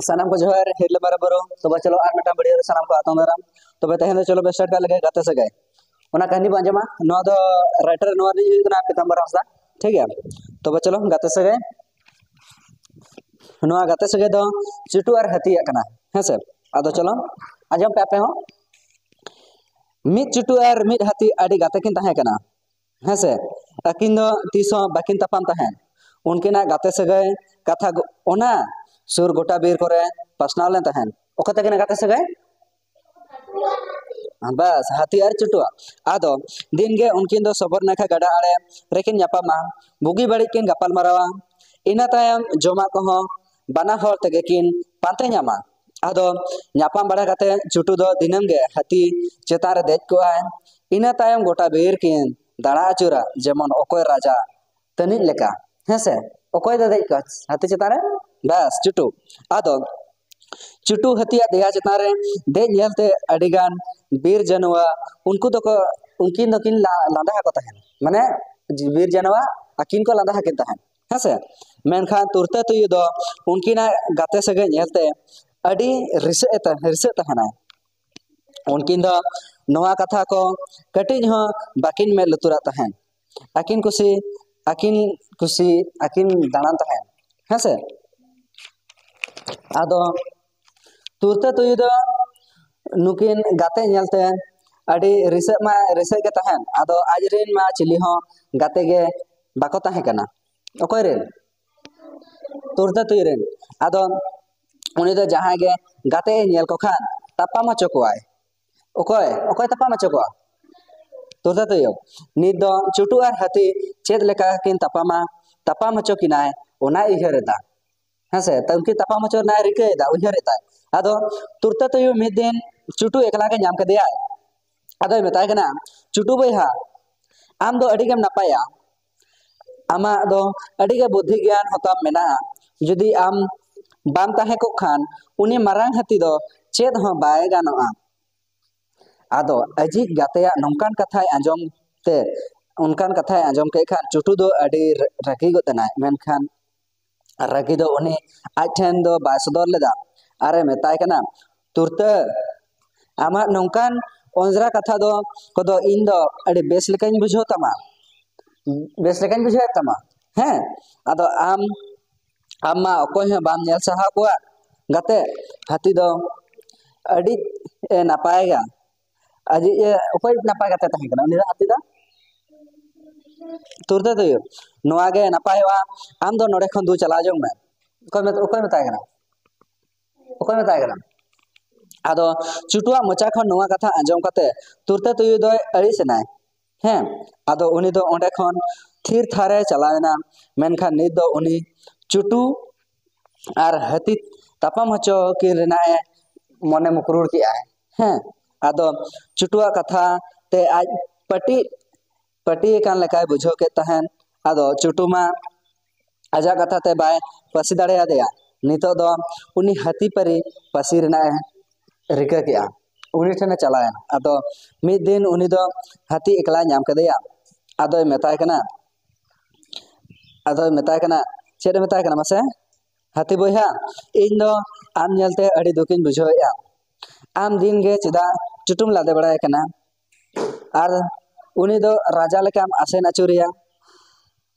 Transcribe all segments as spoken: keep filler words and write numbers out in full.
ᱥᱟᱱᱟᱢ ᱠᱚ ᱡᱚᱦᱟᱨ, ᱦᱤᱨᱞᱟᱹ ᱢᱟᱨᱟᱝ ᱵᱩᱨᱩ᱾ ᱛᱚᱵᱮ ᱪᱚᱞᱚ ᱟᱨ ᱢᱤᱫᱴᱟᱝ video ᱨᱮ ᱥᱟᱱᱟᱢ ᱠᱚ ᱟᱛᱟᱝ ᱫᱟᱨᱟᱢ᱾ ᱛᱚᱵᱮ ᱛᱮᱦᱮᱧ ᱫᱚ ᱪᱚᱞᱚ ᱵᱮᱥ start ᱠᱟᱜ ᱞᱮᱜᱮ ᱜᱟᱛᱮ ᱥᱟᱹᱜᱟᱹᱭ᱾ ᱚᱱᱟ ᱠᱟᱹᱦᱱᱤ ᱵᱚᱱ ᱟᱸᱡᱚᱢᱟ᱾ ᱱᱚᱣᱟ ᱫᱚ writer ᱱᱚᱣᱟ ᱨᱤᱱᱤᱡ ᱦᱩᱭᱩᱜ ᱠᱟᱱᱟ ᱯᱤᱛᱟᱢᱵᱚᱨ ᱦᱟᱸᱥᱫᱟ, ᱴᱷᱤᱠ ᱜᱮᱭᱟ? ᱛᱚᱵᱮ ᱪᱚᱞᱚ ᱜᱟᱛᱮ ᱥᱟᱹᱜᱟᱹᱭ, ᱱᱚᱣᱟ ᱜᱟᱛᱮ ᱥᱟᱹᱜᱟᱹᱭ ᱫᱚ ᱪᱩᱴᱩ ᱟᱨ ᱦᱟᱹᱛᱤᱭᱟᱜ ᱠᱟᱱᱟ, ᱦᱮᱸ ᱥᱮ? ᱟᱫᱚ ᱪᱚᱞᱚ ᱟᱸᱡᱚᱢ ᱯᱮ ᱟᱯᱮ ᱦᱚᱸ᱾ ᱢᱤᱫ ᱪᱩᱴᱩ ᱟᱨ ᱢᱤᱫ ᱦᱟᱹᱛᱤ ᱟᱹᱰᱤ ᱜᱟᱛᱮ ᱠᱤᱱ ᱛᱟᱦᱮᱸ ᱠᱟᱱᱟ, ᱦᱮᱸ ᱥᱮ? ᱟᱹᱠᱤᱱ ᱫᱚ ᱛᱤᱥ ᱦᱚᱸ ᱵᱟᱹᱠᱤᱱ ᱛᱟᱯᱟᱢ ᱛᱟᱦᱮᱸᱫ᱾ ᱩᱱᱠᱤᱱᱟᱜ ᱜᱟᱛᱮ ᱥᱟᱹᱜᱟᱹᱭ ᱠᱟᱛᱷᱟ ᱜᱚ-, ᱚᱱᱟ ᱥᱩᱨ ᱜᱚᱴᱟ ᱵᱤᱨ ᱠᱚᱨᱮ ᱯᱟᱥᱱᱟᱣ ᱞᱮᱱ ᱛᱟᱦᱮᱸᱫ᱾ ᱚᱠᱟ ᱛᱟᱹᱠᱤᱱᱟᱜ ᱜᱟᱛᱮ ᱥᱟᱹᱜᱟᱹᱭ? ᱵᱟᱥ, ᱦᱟᱹᱛᱤ ᱟᱨ ᱪᱩᱴᱩᱣᱟᱜ᱾ ᱟᱫᱚ ᱫᱤᱱ ᱜᱮ ᱩᱱᱠᱤᱱ ᱫᱚ ᱥᱚᱵᱚᱨ ᱱᱟᱠᱷᱟ ᱜᱟᱰᱟ ᱟᱲᱮ ᱨᱮᱠᱤᱱ ᱧᱟᱯᱟᱢᱟ, ᱵᱩᱜᱤ ᱵᱟᱹᱲᱤᱡ ᱠᱤᱱ ᱜᱟᱯᱟᱞ ᱢᱟᱨᱟᱣᱟ᱾ ᱤᱱᱟᱹ ᱛᱟᱭᱚᱢ ᱡᱚᱢᱟᱜ ᱠᱚᱦᱚᱸ ᱵᱟᱱᱟ ᱦᱚᱲ ᱛᱮᱜᱮ ᱠᱤᱱ ᱯᱟᱱᱛᱮ ᱧᱟᱢᱟ᱾ ᱟᱫᱚ ᱧᱟᱯᱟᱢ ᱵᱟᱲᱟ ᱠᱟᱛᱮ ᱪᱩᱴᱩ ᱫᱚ ᱫᱤᱱᱟᱹᱢ ᱜᱮ ᱦᱟᱹᱛᱤ ᱪᱮᱛᱟᱱ ᱨᱮ ᱫᱮᱡ ᱠᱚᱜᱼᱟᱭ᱾ ᱤᱱᱟᱹ ᱛᱟᱭᱚᱢ ᱜᱚᱴᱟ ᱵᱤᱨ ᱠᱤᱱ ᱫᱟᱬᱟ ᱟᱹᱪᱩᱨᱟ, ᱡᱮᱢᱚᱱ ᱚᱠᱚᱭ ᱨᱟᱡᱟ ᱛᱟᱹᱱᱤᱡ ᱞᱮᱠᱟ, ᱦᱮᱸ ᱥᱮ? ᱚᱠᱚᱭ ᱫᱚ ᱫᱮᱡ ᱠᱚᱜᱼᱟ ᱦᱟᱹᱛᱤ ᱪᱮᱛᱟᱱ ᱨᱮ? ᱵᱟᱥ, ᱪᱩᱴᱩ᱾ ᱟᱫᱚ ᱪᱩᱴᱩ ᱦᱟᱹᱛᱤᱭᱟᱜ ᱫᱮᱭᱟ ᱪᱮᱛᱟᱱ ᱨᱮ ᱫᱮᱡ ᱧᱮᱞᱛᱮ ᱟᱹᱰᱤᱜᱟᱱ ᱵᱤᱨ ᱡᱟᱱᱣᱟ ᱩᱱᱠᱩ ᱫᱚᱠᱚ, ᱩᱱᱠᱤᱱ ᱫᱚᱠᱤᱱ ᱞᱟ-, ᱞᱟᱸᱫᱟ ᱟᱠᱚ ᱛᱟᱦᱮᱸᱱ, ᱢᱟᱱᱮ ᱵᱤᱨ ᱡᱟᱱᱣᱟ ᱟᱹᱠᱤᱱ ᱠᱚ ᱞᱟᱸᱫᱟ ᱟᱹᱠᱤᱱ ᱛᱟᱦᱮᱸᱱ, ᱦᱮᱸ ᱥᱮ? ᱢᱮᱱᱠᱷᱟᱱ ᱛᱩᱨᱛᱟᱹ ᱛᱩᱭᱩ ᱫᱚ ᱩᱱᱠᱤᱱᱟᱜ ᱜᱟᱛᱮ ᱥᱟᱹᱜᱟᱹᱭ ᱧᱮᱞᱛᱮ ᱟᱹᱰᱤ ᱨᱤᱥᱟᱹᱜ ᱮ ᱛᱟ-, ᱨᱤᱥᱟᱹᱜ ᱛᱟᱦᱮᱸᱱᱟᱭ᱾ ᱩᱱᱠᱤᱱ ᱫᱚ ᱱᱚᱣᱟ ᱠᱟᱛᱷᱟ ᱠᱚ ᱠᱟᱹᱴᱤᱡ ᱦᱚᱸ ᱵᱟᱹᱠᱤᱱ ᱢᱮᱫ ᱞᱩᱛᱩᱨᱟᱜ ᱛᱟᱦᱮᱸᱱ᱾ ᱟᱹᱠᱤᱱ ᱠᱩᱥᱤ, ᱟᱹᱠᱤᱱ ᱠᱩᱥᱤ, ᱟᱹᱠᱤᱱ ᱫᱟᱬᱟᱱ ᱛᱟᱦᱮᱸᱱ, ᱦᱮᱸ ᱥᱮ? ᱟᱫᱚ ᱛᱩᱨᱛᱟᱹ ᱛᱩᱭᱩ ᱫᱚ ᱱᱩᱠᱤᱱ ᱜᱟᱛᱮ ᱧᱮᱞᱛᱮ ᱟᱹᱰᱤ ᱨᱤᱥᱟᱹᱜ ᱢᱟ ᱨᱤᱥᱟᱹᱜ ᱜᱮ ᱛᱟᱦᱮᱸᱱ᱾ ᱟᱫᱚ ᱟᱡᱨᱮᱱ ᱢᱟ ᱪᱤᱞᱤ ᱦᱚᱸ ᱜᱟᱛᱮ ᱜᱮ ᱵᱟᱠᱚ ᱛᱟᱦᱮᱸ ᱠᱟᱱᱟ᱾ ᱚᱠᱚᱭ ᱨᱮᱱ? ᱛᱩᱨᱛᱟᱹ ᱛᱩᱭᱩ ᱨᱮᱱ᱾ ᱟᱫᱚ ᱩᱱᱤ ᱫᱚ ᱡᱟᱦᱟᱸᱭ ᱜᱮ ᱜᱟᱛᱮ ᱧᱮᱞ ᱠᱚ ᱠᱷᱟᱱ ᱛᱟᱯᱟᱢ ᱦᱚᱪᱚ ᱠᱚᱣᱟᱭ᱾ ᱚᱠᱚᱭ, ᱚᱠᱚᱭ ᱛᱟᱯᱟᱢ ᱦᱚᱪᱚ ᱠᱚᱣᱟ? ᱛᱩᱨᱛᱟᱹ ᱛᱩᱭᱩ᱾ ᱱᱤᱛ ᱫᱚ ᱪᱩᱴᱩ ᱟᱨ ᱦᱟᱹᱛᱤ ᱪᱮᱫ ᱞᱮᱠᱟ ᱠᱤᱱ ᱛᱟᱯᱟᱢᱟ, ᱛᱟᱯᱟᱢ ᱦᱚᱪᱚ ᱠᱤᱱᱟᱭ, ᱚᱱᱟᱭ ᱩᱭᱦᱟᱹᱨ ᱮᱫᱟ᱾ ᱦᱮᱸ ᱥᱮ? ᱛᱚ ᱩᱱᱠᱤᱱ ᱛᱟᱯᱟᱢ ᱦᱚᱪᱚ ᱨᱮᱱᱟᱜ ᱨᱤᱠᱟᱹᱭᱮᱫᱟ, ᱩᱭᱦᱟᱹᱨᱮᱫᱟᱭ᱾ ᱟᱫᱚ ᱛᱩᱨᱛᱟᱹ ᱛᱩᱭᱩ ᱢᱤᱫ ᱫᱤᱱ ᱪᱩᱴᱩ ᱮᱠᱞᱟ ᱜᱮ ᱧᱟᱢ ᱠᱮᱫᱮᱭᱟᱭ᱾ ᱟᱫᱚᱭ ᱢᱮᱛᱟᱭ ᱠᱟᱱᱟ, "ᱪᱩᱴᱩ ᱵᱚᱭᱦᱟ, ᱟᱢ ᱫᱚ ᱟᱹᱰᱤ ᱜᱮᱢ ᱱᱟᱯᱟᱭᱟ᱾ ᱟᱢᱟᱜ ᱫᱚ ᱟᱹᱰᱤ ᱜᱮ ᱵᱩᱫᱽᱫᱷᱤ ᱜᱮᱭᱟᱱ ᱦᱚᱸᱛᱟᱢ ᱢᱮᱱᱟᱜᱼᱟ᱾ ᱡᱩᱫᱤ ᱟᱢ ᱵᱟᱢ ᱛᱟᱦᱮᱸ ᱠᱚᱜ ᱠᱷᱟᱱ, ᱩᱱᱤ ᱢᱟᱨᱟᱝ ᱦᱟᱹᱛᱤ ᱫᱚ ᱪᱮᱫ ᱦᱚᱸ ᱵᱟᱭ ᱜᱟᱱᱚᱜᱼᱟ᱾" ᱟᱫᱚ ᱟᱡᱤᱡ ᱜᱟᱛᱮᱭᱟᱜ ᱱᱚᱝᱠᱟᱱ ᱠᱟᱛᱷᱟᱭ ᱟᱸᱡᱚᱢ ᱛᱮ, ᱚᱱᱠᱟᱱ ᱠᱟᱛᱷᱟᱭ ᱟᱸᱡᱚᱢ ᱠᱮᱫ ᱠᱷᱟᱱ ᱪᱩᱴᱩ ᱫᱚ ᱟᱹᱰᱤ ᱨᱟ-, ᱨᱟᱹᱜᱤ ᱜᱚᱫ ᱮᱱᱟᱭ᱾ ᱢᱮᱱᱠᱷᱟᱱ ᱨᱟᱹᱜᱤ ᱫᱚ ᱩᱱᱤ ᱟᱡ ᱴᱷᱮᱱ ᱫᱚ ᱵᱟᱭ ᱥᱚᱫᱚᱨ ᱞᱮᱫᱟ᱾ ᱟᱨᱮ ᱢᱮᱛᱟᱭ ᱠᱟᱱᱟ, "ᱛᱩᱨᱛᱟᱹ, ᱟᱢᱟᱜ ᱱᱚᱝᱠᱟᱱ ᱚᱸᱡᱽᱨᱟ ᱠᱟᱛᱷᱟ ᱫᱚ ᱠᱚᱫᱚ ᱤᱧ ᱫᱚ ᱟᱹᱰᱤ ᱵᱮᱥ ᱞᱮᱠᱟᱧ ᱵᱩᱡᱷᱟᱹᱣ ᱛᱟᱢᱟ, ᱵᱮᱥ ᱞᱮᱠᱟᱧ ᱵᱩᱡᱷᱟᱹᱣᱮᱫ ᱛᱟᱢᱟ᱾ ᱦᱮᱸ, ᱟᱫᱚ ᱟᱢ, ᱟᱢ ᱢᱟ ᱚᱠᱚᱭ ᱦᱚᱸ ᱵᱟᱢ ᱧᱮᱞ ᱥᱟᱦᱟᱣ ᱠᱚᱣᱟ ᱜᱟᱛᱮ, ᱦᱟᱹᱛᱤ ᱫᱚ ᱟᱹᱰᱤ ᱮ ᱱᱟᱯᱟᱭᱟ, ᱟᱹᱰᱤ ᱮ ᱚᱠᱚᱭ ᱱᱟᱯᱟᱭ ᱜᱟᱛᱮ ᱛᱟᱦᱮᱸ ᱠᱟᱱᱟ ᱩᱱᱤ ᱫᱚ ᱦᱟᱹᱛᱤ ᱫᱚ?" ᱛᱩᱨᱛᱟᱹ ᱛᱩᱭᱩ, "ᱱᱚᱣᱟ ᱜᱮ ᱱᱟᱯᱟᱭᱚᱜᱼᱟ, ᱟᱢ ᱫᱚ ᱱᱚᱰᱮ ᱠᱷᱚᱱ ᱫᱩ ᱪᱟᱞᱟᱣ ᱡᱚᱝ ᱢᱮ᱾" ᱚᱠᱚᱭ ᱢᱮᱛ-, ᱚᱠᱚᱭ ᱢᱮᱛᱟᱭ ᱠᱟᱱᱟ? ᱚᱠᱚᱭ ᱢᱮᱛᱟᱭ ᱠᱟᱱᱟ? ᱟᱫᱚ ᱪᱩᱴᱩᱣᱟᱜ ᱢᱚᱪᱟ ᱠᱷᱚᱱ ᱱᱚᱣᱟ ᱠᱟᱛᱷᱟ ᱟᱸᱡᱚᱢ ᱠᱟᱛᱮ ᱛᱩᱨᱛᱟᱹ ᱛᱩᱭᱩ ᱫᱚᱭ ᱟᱹᱲᱤᱥ ᱮᱱᱟᱭ᱾ ᱦᱮᱸ, ᱟᱫᱚ ᱩᱱᱤ ᱫᱚ ᱚᱸᱰᱮ ᱠᱷᱚᱱ ᱛᱷᱤᱨ ᱛᱷᱟᱨᱮ ᱪᱟᱞᱟᱣ ᱮᱱᱟ᱾ ᱢᱮᱱᱠᱷᱟᱱ ᱱᱤᱛ ᱫᱚ ᱩᱱᱤ ᱪᱩᱴᱩ ᱟᱨ ᱦᱟᱹᱛᱤ ᱛᱟᱯᱟᱢ ᱦᱚᱪᱚ ᱠᱤᱱ ᱨᱮᱱᱟᱜ ᱮ ᱢᱚᱱᱮ ᱢᱩᱠᱨᱩᱲ ᱠᱮᱜᱼᱟᱭ᱾ ᱦᱮᱸ, ᱟᱫᱚ ᱪᱩᱴᱩᱣᱟᱜ ᱠᱟᱛᱷᱟ ᱛᱮ ᱟᱡ ᱯᱟᱹᱴᱤ ᱯᱟᱹᱴᱤ ᱟᱠᱟᱱ ᱞᱮᱠᱟᱭ ᱵᱩᱡᱷᱟᱹᱣ ᱠᱮᱫ ᱛᱟᱦᱮᱸᱫ᱾ ᱟᱫᱚ ᱪᱩᱴᱩ ᱢᱟ ᱟᱡᱟᱜ ᱠᱟᱛᱷᱟ ᱛᱮ ᱵᱟᱭ ᱯᱟᱹᱥᱤ ᱫᱟᱲᱮᱭᱟᱫᱮᱭᱟ᱾ ᱱᱤᱛᱚᱜ ᱫᱚ ᱩᱱᱤ ᱦᱟᱹᱛᱤ ᱯᱟᱹᱨᱤ ᱯᱟᱹᱥᱤ ᱨᱮᱱᱟᱜ ᱮ ᱨᱤᱠᱟᱹ ᱠᱮᱜᱼᱟ᱾ ᱩᱱᱤ ᱴᱷᱮᱱᱮ ᱪᱟᱞᱟᱣ ᱮᱱᱟ᱾ ᱟᱫᱚ ᱢᱤᱫ ᱫᱤᱱ ᱩᱱᱤ ᱫᱚ ᱦᱟᱹᱛᱤ ᱮᱠᱞᱟᱭ ᱧᱟᱢ ᱠᱮᱫᱮᱭᱟ᱾ ᱟᱫᱚᱭ ᱢᱮᱛᱟᱭ ᱠᱟᱱᱟ, ᱟᱫᱚᱭ ᱢᱮᱛᱟᱭ ᱠᱟᱱᱟ, ᱪᱮᱫ ᱮ ᱢᱮᱛᱟᱭ ᱠᱟᱱᱟ ᱢᱟᱥᱮ? "ᱦᱟᱹᱛᱤ ᱵᱚᱭᱦᱟ, ᱤᱧ ᱫᱚ ᱟᱢ ᱧᱮᱞᱛᱮ ᱟᱹᱰᱤ ᱫᱩᱠᱤᱧ ᱵᱩᱡᱷᱟᱹᱣᱮᱫᱼᱟ᱾ ᱟᱢ ᱫᱤᱱ ᱜᱮ ᱪᱮᱫᱟᱜ ᱪᱩᱴᱩᱢ ᱞᱟᱫᱮ ᱵᱟᱲᱟᱭ ᱠᱟᱱᱟ? ᱟᱨ ᱩᱱᱤ ᱫᱚ ᱨᱟᱡᱟ ᱞᱮᱠᱟᱢ ᱟᱥᱮᱱ ᱟᱹᱪᱩᱨᱮᱭᱟ᱾"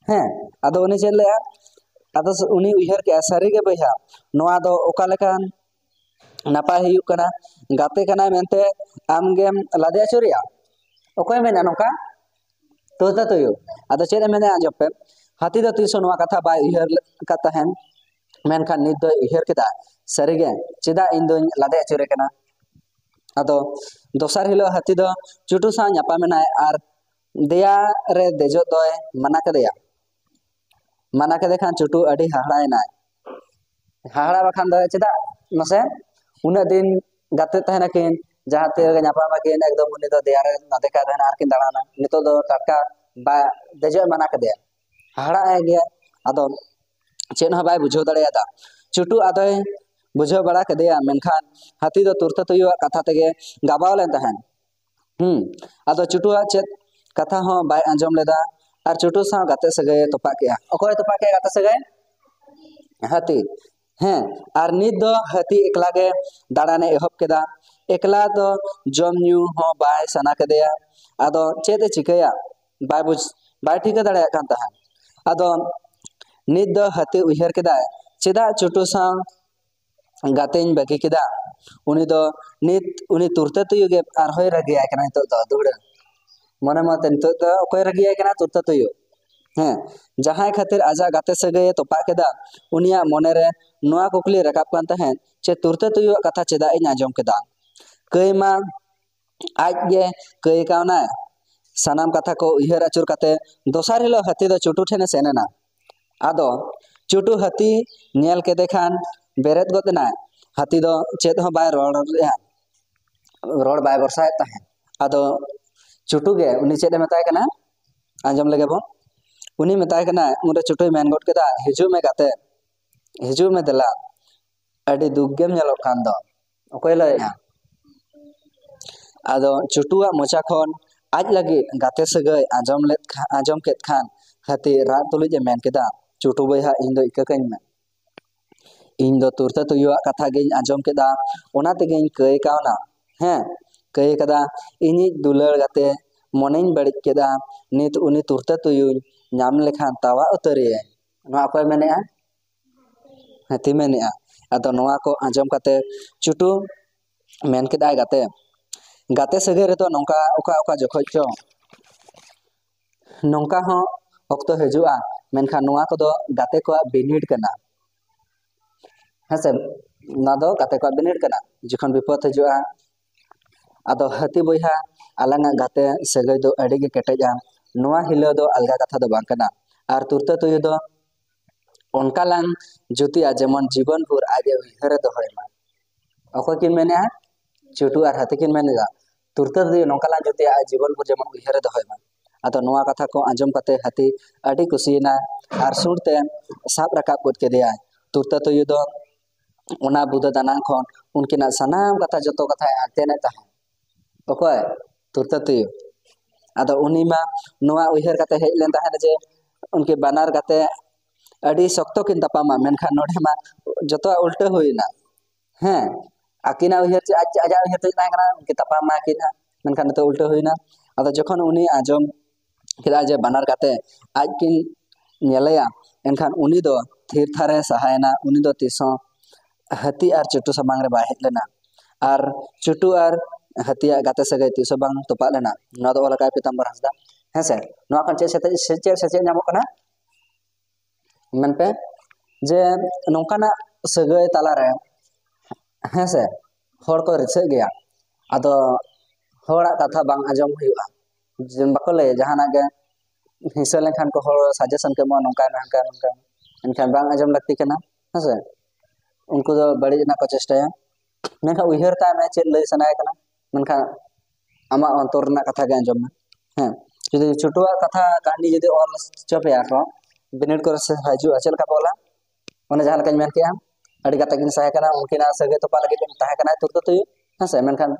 ᱦᱮᱸ, ᱟᱫᱚ ᱩᱱᱤ ᱪᱮᱫ ᱞᱟᱹᱭᱟ? ᱟᱫᱚ ᱩᱱᱤ ᱩᱭᱦᱟᱹᱨ ᱠᱮᱜᱼᱟ, "ᱥᱟᱹᱨᱤᱜᱮ ᱵᱚᱭᱦᱟ, ᱱᱚᱣᱟ ᱫᱚ ᱚᱠᱟ ᱞᱮᱠᱟᱱ ᱱᱟᱯᱟᱭ ᱦᱩᱭᱩᱜ ᱠᱟᱱᱟ? ᱜᱟᱛᱮ ᱠᱟᱱᱟᱭ ᱢᱮᱱᱛᱮ ᱟᱢᱜᱮᱢ ᱞᱟᱫᱮ ᱟᱹᱪᱩᱨᱮᱭᱟ? ᱚᱠᱚᱭ ᱢᱮᱱᱟ ᱱᱚᱝᱠᱟ?" ᱛᱩᱨᱛᱟᱹ ᱛᱩᱭᱩ᱾ ᱟᱫᱚ ᱪᱮᱫ ᱮ ᱢᱮᱱᱟ, ᱟᱸᱡᱚᱢ ᱯᱮ᱾ ᱦᱟᱹᱛᱤ ᱫᱚ ᱛᱤᱥ ᱦᱚᱸ ᱱᱚᱣᱟ ᱠᱟᱛᱷᱟ ᱵᱟᱭ ᱩᱭᱦᱟᱹᱨ ᱟᱠᱟᱫ ᱛᱟᱦᱮᱱ, ᱢᱮᱱᱠᱷᱟᱱ ᱱᱤᱛ ᱫᱚᱭ ᱩᱭᱦᱟᱹᱨ ᱠᱮᱫᱟ, "ᱥᱟᱹᱨᱤᱜᱮ, ᱪᱮᱫᱟᱜ ᱤᱧ ᱫᱚᱧ ᱞᱟᱫᱮ ᱟᱹᱪᱩᱨᱮ ᱠᱟᱱᱟ?" ᱟᱫᱚ ᱫᱚᱥᱟᱨ ᱦᱤᱞᱳᱜ ᱦᱟᱹᱛᱤ ᱫᱚ ᱪᱩᱴᱩ ᱥᱟᱶ ᱧᱟᱯᱟᱢ ᱮᱱᱟᱭ ᱟᱨ ᱫᱮᱭᱟ ᱨᱮ ᱫᱮᱡᱚᱜ ᱫᱚᱭ ᱢᱟᱱᱟ ᱠᱮᱫᱮᱭᱟ᱾ ᱢᱟᱱᱟ ᱠᱮᱫᱮ ᱠᱷᱟᱱ ᱪᱩᱴᱩ ᱟᱹᱰᱤ ᱦᱟᱦᱟᱲᱟᱭᱮᱱᱟᱭ᱾ ᱦᱟᱦᱟᱲᱟ ᱵᱟᱠᱷᱟᱱ ᱫᱚ ᱪᱮᱫᱟᱜ ᱢᱟᱥᱮ? ᱩᱱᱟᱹᱜ ᱫᱤᱱ ᱜᱟᱛᱮ ᱛᱟᱦᱮᱱᱟᱠᱤᱱ, ᱡᱟᱦᱟᱸ ᱛᱤ ᱨᱮᱜᱮ ᱧᱟᱯᱟᱢ ᱟᱹᱠᱤᱱ, ᱮᱠᱫᱚᱢ ᱩᱱᱤ ᱫᱚ ᱫᱮᱭᱟ ᱨᱮ ᱞᱟᱫᱮ ᱠᱟᱭ ᱛᱟᱦᱮᱱᱟ ᱟᱨ ᱠᱤᱱ ᱫᱟᱬᱟᱱᱟ᱾ ᱱᱤᱛᱚᱜ ᱫᱚ ᱴᱟᱴᱠᱟ ᱵᱟ-, ᱫᱮᱡᱚᱜ ᱮ ᱢᱟᱱᱟ ᱠᱮᱫᱮᱭᱟ᱾ ᱦᱟᱦᱟᱲᱟᱜ ᱮ ᱜᱮᱭᱟ᱾ ᱟᱫᱚ ᱪᱮᱫ ᱦᱚᱸ ᱵᱟᱭ ᱵᱩᱡᱷᱟᱹᱣ ᱫᱟᱲᱮᱭᱟᱫᱟ᱾ ᱪᱩᱴᱩ ᱟᱫᱚᱭ ᱵᱩᱡᱷᱟᱹᱣ ᱵᱟᱲᱟ ᱠᱮᱫᱮᱭᱟ, ᱢᱮᱱᱠᱷᱟᱱ ᱦᱟᱹᱛᱤ ᱫᱚ ᱛᱩᱨᱛᱟᱹ ᱛᱩᱭᱩᱣᱟᱜ ᱠᱟᱛᱷᱟ ᱛᱮᱜᱮ ᱜᱟᱵᱟᱣ ᱞᱮᱱ ᱛᱟᱦᱮᱸᱫ᱾ ᱦᱩᱸ, ᱟᱫᱚ ᱪᱩᱴᱩᱣᱟᱜ ᱪᱮᱫ ᱠᱟᱛᱷᱟ ᱦᱚᱸ ᱵᱟᱭ ᱟᱸᱡᱚᱢ ᱞᱮᱫᱟ ᱟᱨ ᱪᱩᱴᱩ ᱥᱟᱶ ᱜᱟᱛᱮ ᱥᱟᱹᱜᱟᱹᱭ ᱮ ᱛᱚᱯᱟᱜ ᱠᱮᱜᱼᱟ᱾ ᱚᱠᱚᱭ ᱛᱚᱯᱟᱜ ᱠᱮᱜᱼᱟ ᱜᱟᱛᱮ ᱥᱟᱹᱜᱟᱹᱭ? ᱦᱟᱹᱛᱤ᱾ ᱦᱮᱸ, ᱟᱨ ᱱᱤᱛ ᱫᱚ ᱦᱟᱹᱛᱤ ᱮᱠᱞᱟ ᱜᱮ ᱫᱟᱬᱟᱱᱮ ᱮᱦᱚᱵ ᱠᱮᱫᱟ᱾ ᱮᱠᱞᱟ ᱫᱚ ᱡᱚᱢ ᱧᱩ ᱦᱚᱸ ᱵᱟᱭ ᱥᱟᱱᱟ ᱠᱮᱫᱮᱭᱟ᱾ ᱟᱫᱚ ᱪᱮᱫ ᱮ ᱪᱤᱠᱟᱹᱭᱟ? ᱵᱟᱭ ᱵᱩᱡᱽ, ᱵᱟᱭ ᱴᱷᱤᱠᱟᱹ ᱫᱟᱲᱮᱭᱟᱜ ᱠᱟᱱ ᱛᱟᱦᱮᱸᱫ᱾ ᱟᱫᱚ ᱱᱤᱛ ᱫᱚ ᱦᱟᱹᱛᱤ ᱩᱭᱦᱟᱹᱨ ᱠᱮᱫᱟᱭ, ᱪᱮᱫᱟᱜ ᱪᱩᱴᱩ ᱥᱟᱶ ᱜᱟᱛᱮᱧ ᱵᱟᱹᱜᱤ ᱠᱮᱫᱟ? ᱩᱱᱤ ᱫᱚ ᱱᱤᱛ ᱩᱱᱤ ᱛᱩᱨᱛᱟᱹ ᱛᱩᱭᱩ ᱜᱮ ᱟᱨᱦᱚᱸᱭ ᱨᱟᱹᱜᱤᱭᱟᱭ ᱠᱟᱱᱟ ᱱᱤᱛᱚᱜ ᱫᱚ ᱫᱷᱩᱲᱟᱹ᱾ ᱢᱚᱱᱮ ᱢᱚᱱᱮᱛᱮ ᱱᱤᱛᱚᱜ ᱫᱚ ᱚᱠᱚᱭ ᱨᱟᱹᱜᱤᱭᱟᱭ ᱠᱟᱱᱟ? ᱛᱩᱨᱛᱟᱹ ᱛᱩᱭᱩ᱾ ᱦᱮᱸ, ᱡᱟᱦᱟᱸᱭ ᱠᱷᱟᱹᱛᱤᱨ ᱟᱡᱟᱜ ᱜᱟᱛᱮ ᱥᱟᱹᱜᱟᱹᱭᱮ ᱛᱚᱯᱟᱜ ᱠᱮᱫᱟ, ᱩᱱᱤᱭᱟᱜ ᱢᱚᱱᱮᱨᱮ ᱱᱚᱣᱟ ᱠᱩᱠᱞᱤ ᱨᱟᱠᱟᱵ ᱠᱟᱱ ᱛᱟᱦᱮᱸᱫ, ᱪᱮ ᱛᱩᱨᱛᱟᱹ ᱛᱩᱭᱩᱣᱟᱜ ᱠᱟᱛᱷᱟ ᱪᱮᱫᱟᱜ ᱤᱧ ᱟᱸᱡᱚᱢ ᱠᱮᱫᱟ? ᱠᱟᱹᱭ ᱢᱟ ᱟᱡ ᱜᱮ ᱠᱟᱹᱭ ᱠᱟᱣᱱᱟᱭ᱾ ᱥᱟᱱᱟᱢ ᱠᱟᱛᱷᱟ ᱠᱚ ᱩᱭᱦᱟᱹᱨ ᱟᱹᱪᱩᱨ ᱠᱟᱛᱮ ᱫᱚᱥᱟᱨ ᱦᱤᱞᱳᱜ ᱦᱟᱹᱛᱤ ᱫᱚ ᱪᱩᱴᱩ ᱴᱷᱮᱱᱮ ᱥᱮᱱ ᱮᱱᱟ᱾ ᱟᱫᱚ ᱪᱩᱴᱩ ᱦᱟᱹᱛᱤ ᱧᱮᱞ ᱠᱮᱫᱮ ᱠᱷᱟᱱ ᱵᱮᱨᱮᱫ ᱜᱚᱫ ᱮᱱᱟᱭ᱾ ᱦᱟᱹᱛᱤ ᱫᱚ ᱪᱮᱫ ᱦᱚᱸ ᱵᱟᱭ ᱨᱚᱲ ᱞᱮᱫᱼᱟ, ᱨᱚᱲ ᱵᱟᱭ ᱵᱷᱚᱨᱥᱟᱭᱮᱫ ᱛᱟᱦᱮᱸᱫ᱾ ᱟᱫᱚ ᱪᱩᱴᱩ ᱜᱮ ᱩᱱᱤ ᱪᱮᱫ ᱮ ᱢᱮᱛᱟᱭ ᱠᱟᱱᱟ, ᱟᱸᱡᱚᱢ ᱞᱮᱜᱮ ᱵᱚᱱ᱾ ᱩᱱᱤ ᱢᱮᱛᱟᱭ ᱠᱟᱱᱟ, ᱩᱱᱨᱮ ᱪᱩᱴᱩᱭ ᱢᱮᱱ ᱜᱚᱫ ᱠᱮᱫᱟ, "ᱦᱤᱡᱩᱜ ᱢᱮ ᱜᱟᱛᱮ, ᱦᱤᱡᱩᱜ ᱢᱮ ᱫᱮᱞᱟ, ᱟᱹᱰᱤ ᱫᱩᱠ ᱜᱮᱢ ᱧᱮᱞᱚᱜ ᱠᱟᱱ ᱫᱚ, ᱚᱠᱚᱭ ᱞᱟᱹᱭᱮᱜᱼᱟ?" ᱟᱫᱚ ᱪᱩᱴᱩᱣᱟᱜ ᱢᱚᱪᱟ ᱠᱷᱚᱱ ᱟᱡ ᱞᱟᱹᱜᱤᱫ ᱜᱟᱛᱮ ᱥᱟᱹᱜᱟᱹᱭ ᱟᱸᱡᱚᱢ ᱞᱮᱫ ᱠᱷᱟ-, ᱟᱸᱡᱚᱢ ᱠᱮᱫ ᱠᱷᱟᱱ ᱦᱟᱹᱛᱤ ᱨᱟᱜ ᱛᱩᱞᱩᱡ ᱮ ᱢᱮᱱ ᱠᱮᱫᱟ, "ᱪᱩᱴᱩ ᱵᱚᱭᱦᱟ, ᱤᱧ ᱫᱚ ᱤᱠᱟᱹ ᱠᱟᱹᱧ ᱢᱮ᱾ ᱤᱧ ᱫᱚ ᱛᱩᱨᱛᱟᱹ ᱛᱩᱭᱩᱣᱟᱜ ᱠᱟᱛᱷᱟ ᱜᱤᱧ ᱟᱸᱡᱚᱢ ᱠᱮᱫᱟ, ᱚᱱᱟ ᱛᱮᱜᱤᱧ ᱠᱟᱹᱭ ᱠᱟᱣᱱᱟ᱾ ᱦᱮᱸ, ᱠᱟᱹᱭ ᱠᱟᱫᱟ, ᱤᱧᱤᱡ ᱫᱩᱞᱟᱹᱲ ᱜᱟᱛᱮ ᱢᱚᱱᱮᱧ ᱵᱟᱹᱲᱤᱡ ᱠᱮᱫᱟ, ᱱᱤᱛ ᱩᱱᱤ ᱛᱩᱨᱛᱟᱹ ᱛᱩᱭᱩᱧ ᱧᱟᱢ ᱞᱮᱠᱷᱟᱱ ᱛᱟᱣᱟ ᱩᱛᱟᱹᱨᱮᱭᱟᱹᱧ᱾" ᱱᱚᱣᱟ ᱚᱠᱚᱭ ᱢᱮᱱᱮᱜᱼᱟ? ᱦᱟᱹᱛᱤ ᱢᱮᱱᱮᱜᱼᱟ᱾ ᱟᱫᱚ ᱱᱚᱣᱟ ᱠᱚ ᱟᱸᱡᱚᱢ ᱠᱟᱛᱮ ᱪᱩᱴᱩ ᱢᱮᱱ ᱠᱮᱫᱟᱭ, "ᱜᱟᱛᱮ, ᱜᱟᱛᱮ ᱥᱟᱹᱜᱟᱹᱭ ᱨᱮᱫᱚ ᱱᱚᱝᱠᱟ ᱚᱠᱟ ᱚᱠᱟ ᱡᱚᱠᱷᱚᱡ ᱪᱚ ᱱᱚᱝᱠᱟ ᱦᱚᱸ ᱚᱠᱛᱚ ᱦᱤᱡᱩᱜᱼᱟ, ᱢᱮᱱᱠᱷᱟᱱ ᱱᱚᱣᱟ ᱠᱚᱫᱚ ᱜᱟᱛᱮ ᱠᱚᱣᱟᱜ ᱵᱤᱱᱤᱰ ᱠᱟᱱᱟ᱾" ᱦᱮᱸᱥᱮ, ᱱᱚᱣᱟ ᱫᱚ ᱜᱟᱛᱮ ᱠᱚᱣᱟᱜ ᱵᱤᱱᱤᱰ ᱠᱟᱱᱟ᱾ ᱡᱚᱠᱷᱚᱱ ᱵᱤᱯᱚᱫ ᱦᱤᱡᱩᱜᱼᱟ, ᱟᱫᱚ ᱦᱟᱹᱛᱤ ᱵᱚᱭᱦᱟ, ᱟᱞᱟᱝᱟᱜ ᱜᱟᱛᱮ ᱥᱟᱹᱜᱟᱹᱭ ᱫᱚ ᱟᱹᱰᱤ ᱜᱮ ᱠᱮᱴᱮᱡᱼᱟ᱾ ᱱᱚᱣᱟ ᱦᱤᱞᱟᱹᱣ ᱫᱚ ᱟᱞᱜᱟ ᱠᱟᱛᱷᱟ ᱫᱚ ᱵᱟᱝ ᱠᱟᱱᱟ᱾ ᱟᱨ ᱛᱩᱨᱛᱟᱹ ᱛᱩᱭᱩ ᱫᱚ ᱚᱱᱠᱟ ᱞᱟᱝ ᱡᱩᱛᱤᱜᱼᱟ, ᱡᱮᱢᱚᱱ ᱡᱤᱵᱚᱱ ᱵᱷᱳᱨ ᱟᱡ ᱮ ᱩᱭᱦᱟᱹᱨᱮ ᱫᱚᱦᱚᱭ ᱢᱟ᱾ ᱚᱠᱚᱭ ᱠᱤᱱ ᱢᱮᱱᱮᱜᱼᱟ? ᱪᱩᱴᱩ ᱟᱨ ᱦᱟᱹᱛᱤ ᱠᱤᱱ ᱢᱮᱱᱮᱫᱟ, ᱛᱩᱨᱛᱟᱹ ᱛᱩᱭᱩ ᱱᱚᱝᱠᱟ ᱞᱟᱝ ᱡᱩᱛᱤᱜᱼᱟ, ᱟᱡ ᱡᱤᱵᱚᱱ ᱵᱷᱳᱨ ᱡᱮᱢᱚᱱ ᱩᱭᱦᱟᱹᱨᱮ ᱫᱚᱦᱚᱭ ᱢᱟ᱾ ᱟᱫᱚ ᱱᱚᱣᱟ ᱠᱟᱛᱷᱟ ᱠᱚ ᱟᱸᱡᱚᱢ ᱠᱟᱛᱮ ᱦᱟᱹᱛᱤ ᱟᱹᱰᱤ ᱠᱩᱥᱤᱭᱮᱱᱟ ᱟᱨ ᱥᱩᱨ ᱛᱮ ᱥᱟᱵ ᱨᱟᱠᱟᱵ ᱜᱚᱫ ᱠᱮᱫᱮᱭᱟᱭ᱾ ᱛᱩᱨᱛᱟᱹ ᱛᱩᱭᱩ ᱫᱚ ᱚᱱᱟ ᱵᱩᱫᱟᱹ ᱫᱟᱱᱟᱝ ᱠᱷᱚᱱ ᱩᱱᱠᱤᱱᱟᱜ ᱥᱟᱱᱟᱢ ᱠᱟᱛᱷᱟ, ᱡᱚᱛᱚ ᱠᱟᱛᱷᱟᱭ ᱟᱸᱴᱮᱱᱮᱫ ᱛᱟᱦᱮᱸᱫ᱾ ᱚᱠᱚᱭ? ᱛᱩᱨᱛᱟᱹ ᱛᱩᱭᱩ᱾ ᱟᱫᱚ ᱩᱱᱤ ᱢᱟ ᱱᱚᱣᱟ ᱩᱭᱦᱟᱹᱨ ᱠᱟᱛᱮ ᱦᱮᱡ ᱞᱮᱱ ᱛᱟᱦᱮᱸᱫ ᱡᱮ ᱩᱱᱠᱤᱱ ᱵᱟᱱᱟᱨ ᱜᱟᱛᱮ ᱟᱹᱰᱤ ᱥᱚᱠᱛᱚ ᱠᱤᱱ ᱛᱟᱯᱟᱢᱟ, ᱢᱮᱱᱠᱷᱟᱱ ᱱᱚᱰᱮ ᱢᱟ ᱡᱚᱛᱚᱣᱟᱜ ᱩᱞᱴᱟᱹ ᱦᱩᱭᱱᱟ᱾ ᱦᱮᱸ, ᱟᱹᱠᱤᱱᱟᱜ ᱩᱭᱦᱟᱹᱨ ᱪᱮᱫ, ᱟᱡ, ᱟᱡᱟᱜ ᱩᱭᱦᱟᱹᱨ ᱪᱮᱫ ᱛᱟᱦᱮᱸ ᱠᱟᱱᱟ, ᱩᱱᱠᱤᱱ ᱛᱟᱯᱟᱢ ᱢᱟ ᱠᱤᱱ ᱦᱟᱸᱜ, ᱢᱮᱱᱠᱷᱟᱱ ᱱᱤᱛᱚᱜ ᱩᱞᱴᱟᱹ ᱦᱩᱭᱱᱟ᱾ ᱟᱫᱚ ᱡᱚᱠᱷᱚᱱ ᱩᱱᱤ ᱟᱸᱡᱚᱢ ᱠᱮᱫᱟ ᱡᱮ ᱵᱟᱱᱟᱨ ᱜᱟᱛᱮ ᱟᱡ ᱠᱤᱱ ᱧᱮᱞᱮᱭᱟ, ᱮᱱᱠᱷᱟᱱ ᱩᱱᱤ ᱫᱚ ᱛᱷᱤᱨ ᱛᱷᱟᱨᱮ ᱥᱟᱦᱟᱭᱮᱱᱟ᱾ ᱩᱱᱤ ᱫᱚ ᱛᱤᱥ ᱦᱚᱸ ᱦᱟᱹᱛᱤ ᱟᱨ ᱪᱩᱴᱩ ᱥᱟᱢᱟᱝ ᱨᱮ ᱵᱟᱭ ᱦᱮᱡ ᱞᱮᱱᱟ᱾ ᱟᱨ ᱪᱩᱴᱩ ᱟᱨ ᱦᱟᱹᱛᱤᱭᱟᱜ ᱜᱟᱛᱮ ᱥᱟᱹᱜᱟᱹᱭ ᱛᱤᱥ ᱦᱚᱸ ᱵᱟᱝ ᱛᱚᱯᱟᱜ ᱞᱮᱱᱟ᱾ ᱱᱚᱣᱟ ᱫᱚ ᱚᱞ ᱟᱠᱟᱫ ᱯᱤᱛᱟᱢᱵᱚᱨ ᱦᱟᱸᱥᱫᱟ᱾ ᱦᱮᱸᱥᱮ, ᱱᱚᱣᱟ ᱠᱷᱚᱱ ᱪᱮᱫ ᱥᱮᱪᱮᱫ, ᱪᱮᱫ ᱥᱮᱪᱮᱫ ᱧᱟᱢᱚᱜ ᱠᱟᱱᱟ? ᱢᱮᱱᱯᱮ ᱡᱮ ᱱᱚᱝᱠᱟᱱᱟᱜ ᱥᱟᱹᱜᱟᱹᱭ ᱛᱟᱞᱟᱨᱮ, ᱦᱮᱸᱥᱮ, ᱦᱚᱲ ᱠᱚ ᱨᱤᱥᱟᱹᱜ ᱜᱮᱭᱟ᱾ ᱟᱫᱚ ᱦᱚᱲᱟᱜ ᱠᱟᱛᱷᱟ ᱵᱟᱝ ᱟᱸᱡᱚᱢ ᱦᱩᱭᱩᱜᱼᱟ᱾ ᱡᱮ ᱵᱟᱠᱚ ᱞᱟᱹᱭᱟ, ᱡᱟᱦᱟᱱᱟᱜ ᱜᱮ ᱦᱤᱝᱥᱟᱹ ᱞᱮᱱᱠᱷᱟᱱ ᱠᱚ ᱦᱚᱲ suggestion ᱠᱚ ᱮᱢᱚᱜᱼᱟ, ᱱᱚᱝᱠᱟᱭ ᱢᱮ, ᱦᱟᱱᱠᱟᱭ ᱢᱮ, ᱱᱚᱝᱠᱟᱭ ᱢᱮ᱾ ᱮᱱᱠᱷᱟᱱ ᱵᱟᱝ ᱟᱸᱡᱚᱢ ᱞᱟᱹᱠᱛᱤ ᱠᱟᱱᱟ, ᱦᱮᱸᱥᱮ᱾ ᱩᱱᱠᱩ ᱫᱚ ᱵᱟᱹᱲᱤᱡ ᱨᱮᱱᱟᱜ ᱠᱚ ᱪᱮᱥᱴᱟᱭᱟ, ᱢᱮᱱᱠᱷᱟᱱ ᱩᱭᱦᱟᱹᱨ ᱠᱟᱜ ᱢᱮ ᱪᱮᱫ ᱞᱟᱹᱭ ᱥᱟᱱᱟᱭᱮ ᱠᱟᱱᱟ, ᱢᱮᱱᱠᱷᱟᱱ ᱟᱢᱟᱜ ᱚᱱᱛᱚᱨ ᱨᱮᱱᱟᱜ ᱠᱟᱛᱷᱟ ᱜᱮ ᱟᱸᱡᱚᱢ ᱢᱮ᱾ ᱦᱮᱸ, ᱡᱩᱫᱤ ᱪᱩᱴᱩᱣᱟᱜ ᱠᱟᱛᱷᱟ ᱠᱟᱹᱦᱱᱤ ᱡᱩᱫᱤ ᱚᱞ ᱦᱚᱪᱚ ᱯᱮᱭᱟ ᱠᱚ, ᱵᱤᱱᱤᱰ ᱠᱚᱨᱮ ᱥᱮ ᱦᱤᱡᱩᱜᱼᱟ, ᱪᱮᱫ ᱞᱮᱠᱟ ᱯᱮ ᱚᱞᱟ? ᱚᱱᱮ ᱡᱟᱦᱟᱸ ᱞᱮᱠᱟᱧ ᱢᱮᱱ ᱠᱮᱜᱼᱟ, ᱟᱹᱰᱤ ᱜᱟᱛᱮ ᱠᱤᱱ ᱥᱟᱦᱮ ᱠᱟᱱᱟ, ᱩᱱᱠᱤᱱᱟᱜ ᱥᱟᱹᱜᱟᱹᱭ ᱛᱚᱯᱟᱜ ᱞᱟᱹᱜᱤᱫ ᱛᱟᱦᱮᱸ ᱠᱟᱱᱟᱭ ᱛᱩᱨᱫᱚ ᱛᱩᱭᱩ, ᱦᱮᱸ ᱥᱮ, ᱢᱮᱱᱠᱷᱟᱱ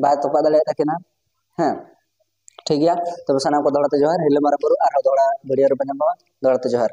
ᱵᱟᱭ ᱛᱚᱯᱟᱜ ᱫᱟᱲᱮᱭᱟᱜ ᱛᱟᱹᱠᱤᱱᱟ᱾ ᱦᱮᱸ, ᱴᱷᱤᱠ ᱜᱮᱭᱟ, ᱛᱚᱵᱮ ᱥᱟᱱᱟᱢ ᱠᱚ ᱫᱚᱦᱲᱟ ᱛᱮ ᱡᱚᱦᱟᱨ, ᱦᱤᱨᱞᱟᱹ ᱢᱟᱨᱟᱝ ᱵᱩᱨᱩ ᱟᱨᱦᱚᱸ ᱫᱚᱦᱲᱟ video ᱨᱮᱵᱚᱱ ᱧᱟᱯᱟᱢᱟ, ᱫᱚᱦᱲᱟ ᱛᱮ ᱡᱚᱦᱟᱨ᱾